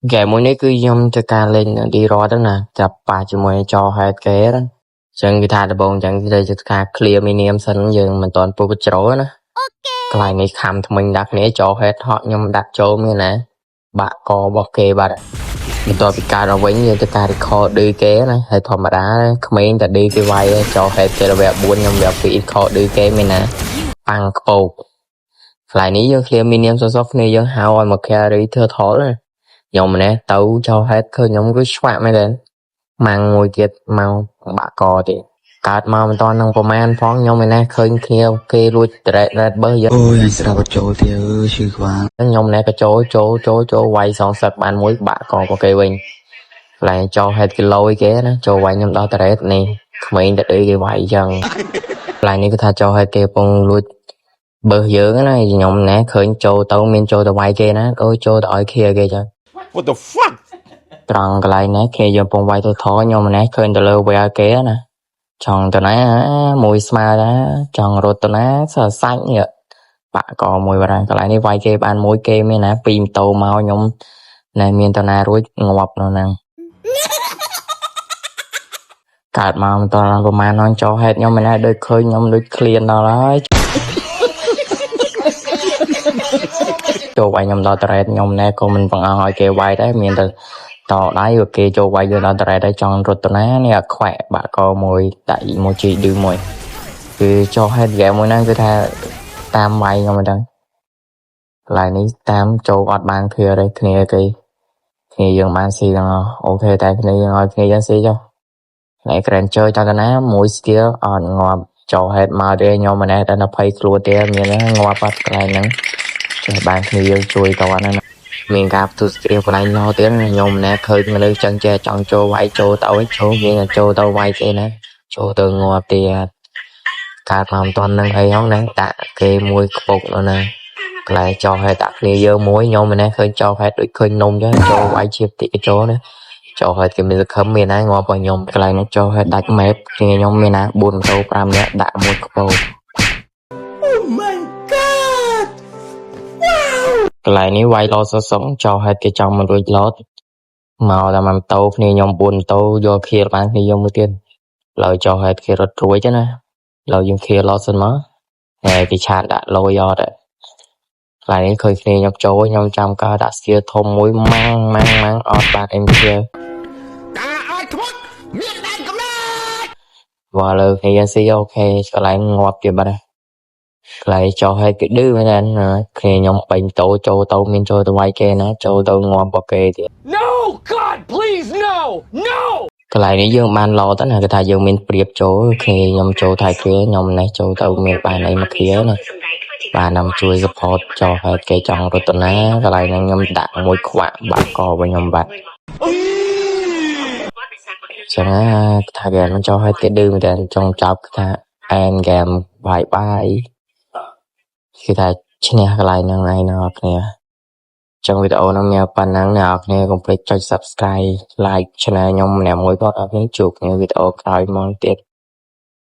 ហ្គេមមួយនេះគឺខ្ញុំធ្វើការលេងឌីរត់ហ្នឹងណាចាប់ប៉ះជាមួយចោហេតគេណាចឹងគឺថាដំបូងចឹងគេធ្វើការ clear minion សិនយើងមិនទាន់ពុះបញ្ជ្រោណាកន្លែងនេះខំថ្មិញដាក់គ្នាចោហេតហក់ខ្ញុំដាក់ចូលមានណាបាក់ករបស់គេបាត់បន្ទាប់ពីកើតមកវិញយើងធ្វើការ record ឌឺគេណាហើយធម្មតាក្មេងតែឌឺគេវាយចោហេតគេ level 4ខ្ញុំ level 2 record ឌឺគេមានណាប៉ាំងខ្ពោកកន្លែងនេះយើង clear minion សសគ្នាយើងហៅឲ្យមក carry ធ្វើថលណាខ្ញុំម្នេះទៅចោហេតឃើញខ្ញុំគឺឆ្វាក់មែនទេម៉ាំងមួយទៀតមកបាក់កទៀតកើតមកមិនតាន់នឹងប្រមាណផងខ្ញុំឯនេះឃើញគ្នាគេលួច red red បើយើង អូយអញស្ដាប់អត់ចូលទៀតអើយឈឺក្បាល ខ្ញុំណែក៏ចូលចូលចូលចូលវាយសងសឹកបានមួយបាក់ករបស់គេវិញកន្លែងចោហេតគីឡូឯគេណាចូលវាយខ្ញុំដល់ turret នេះក្មេងតែដូចគេវាយអញ្ចឹងកន្លែងនេះគឺថាចោហេតគេកំពុងលួចបើសយើងណាខ្ញុំណែឃើញចូលទៅមានចូលទៅវាយគេណាអូចូលទៅឲ្យខៀគេចឹង What the fuck? ត្រង់កន្លែងនេះគេយើងកំពុងវាយទៅថខ្ញុំម្នេះឃើញទៅលើវែគេណាចង់ទៅណាមួយស្មើណាចង់រត់ទៅណាសើសាច់នេះបាក់កមួយបារកន្លែងនេះវាយគេបានមួយគេមានណាពីរម៉ូតូមកខ្ញុំណែមានទៅណារួចងាប់នៅហ្នឹងកើតមកមិនតប្រហែលហ្នឹងចោហេតុខ្ញុំមិនដែរដូចឃើញខ្ញុំដូចឃ្លានដល់ហើយចូលវាយខ្ញុំដល់ turret ខ្ញុំណែក៏មិនបង្អស់ឲ្យគេវាយដែរមានតែតដៃក៏គេចូលវាយយើងដល់ turret ដែរចង់រត់ទៅណានេះអាខ្វាក់បាក់កមួយដាក់មួយជីឌឺមួយគឺចោហេតុហ្គេមមួយហ្នឹងគឺថាតាមវាយខ្ញុំមិនដឹងកន្លែងនេះតាមចូលអត់បានគ្រាទេគ្នាគេគ្នាយើងបានស៊ីទាំងអស់OK តែគ្នាយើងឲ្យគ្នាយើងស៊ីចុះថ្ងៃ Granger ចង់ទៅណាមួយ skill អត់ងាប់ចូលហេតុមកទេខ្ញុំម្នាក់តែនៅភ័យខ្លួនទេមានងាប់អត់កន្លែងហ្នឹងចេះបានគ្នាយើងជួយតហ្នឹងមានការផ្ទុះ skill កន្លែងឡទៀតខ្ញុំម្នាក់ឃើញមនុស្សចឹងចេះចង់ចូលវាយចូលទៅឲ្យចូលមានតែចូលទៅវាយគេណាចូលទៅងាប់ទៀតកើតមកមិនទាន់នឹងអីហ្នឹងណាដាក់គេមួយខ្ពុកនៅណាកន្លែងចោហេតុដាក់គ្នាយើងមួយខ្ញុំម្នាក់ឃើញចោហេតុដូចឃើញនំចឹងចូលវាយជាតិចចូលណាចូលហេតុគេមានសង្ឃឹមមានណាងាប់របស់ខ្ញុំកន្លែងនោះចូលហេតុដាច់ map គ្នាខ្ញុំមានណា4ម៉ូតូ5នាក់ដាក់មួយខ្ពោ Oh my God! កន្លែងនេះវាយ lord សសងចោលហេតុគេចង់មករួច lord មកតែមួយម៉ូតូគ្នាខ្ញុំ4ម៉ូតូយកខៀលបានគ្នាយើងមួយទៀតឡើយចោលហេតុគេរត់រួចទេណាឡើយយើងខៀល lord សិនមកហើយគេ chat ដាក់លយអត់កន្លែងនេះឃើញគ្នាខ្ញុំចូលខ្ញុំចាំការដាក់ skill ធំមួយម៉ាំងម៉ាំងម៉ាំងអត់បានអីខៀល ការអាចធ្មត់មានដែនកំណត់ វ៉ាលើគ្នាយើងស៊ី OK កន្លែងងាប់ទៀតបាត់ហើយកន្លែងចោលហេតុគេឌឺមែនទេគ្នាខ្ញុំបាញ់តោចូលទៅមានចូលទៅវាយគេណាចូលទៅងាប់របស់គេទៀត No! God, please, no! No! កន្លែងនេះយើងបានឡទៅណាគេថាយើងមានព្រៀបចូលគ្នាខ្ញុំចូលថៃគ្នាខ្ញុំនេះចូលទៅមានបានអីមកគ្នាណាបាននាំជួយ support ចោលហេតុគេចង់រត់ទៅណាកន្លែងហ្នឹងខ្ញុំដាក់មួយខ្វាក់បាក់កវិញខ្ញុំបាត់ចឹងណាថាគេមិនចោលហេតុគេឌឺមែនតើចង់ចាប់គេថា end game bye bye គឺថាឈ្នះកន្លែងហ្នឹងឯងអ្នកនរគ្នាចឹងវីដេអូហ្នឹងមានប៉ុណ្ណឹងអ្នកនរគ្នាកុំភ្លេចចុច Subscribe, like channel ខ្ញុំម្នាក់មួយផងអរគុណជួបគ្នាវីដេអូក្រោយមកទៀត។